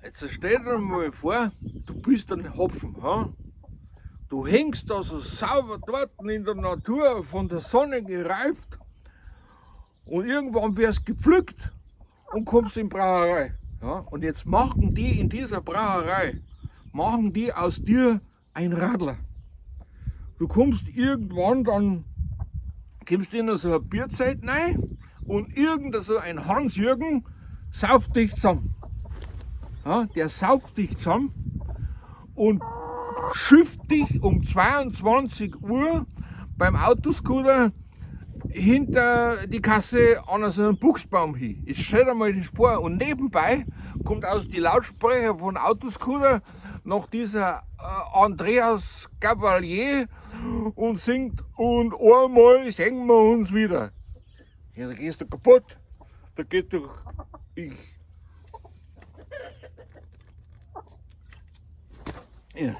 Jetzt stell dir mal vor, du bist ein Hopfen. Ha? Du hängst da so sauber dort in der Natur, von der Sonne gereift und irgendwann wirst gepflückt und kommst in die Brauerei. Ja? Und jetzt machen die in dieser Brauerei, machen die aus dir ein Radler. Du kommst irgendwann dann, kommst in so ein Bierzelt rein und irgend so ein Hans-Jürgen sauft dich zusammen. Ja, der sauft dich zusammen und schifft dich um 22 Uhr beim Autoscooter hinter die Kasse an so einem Buchsbaum hin. Ich stell dir mal das vor. Und nebenbei kommt aus die Lautsprecher von Autoscooter noch dieser Andreas Gabalier und singt und einmal sehen wir uns wieder. Ja, da gehst du kaputt. Da geht doch ich. Ja.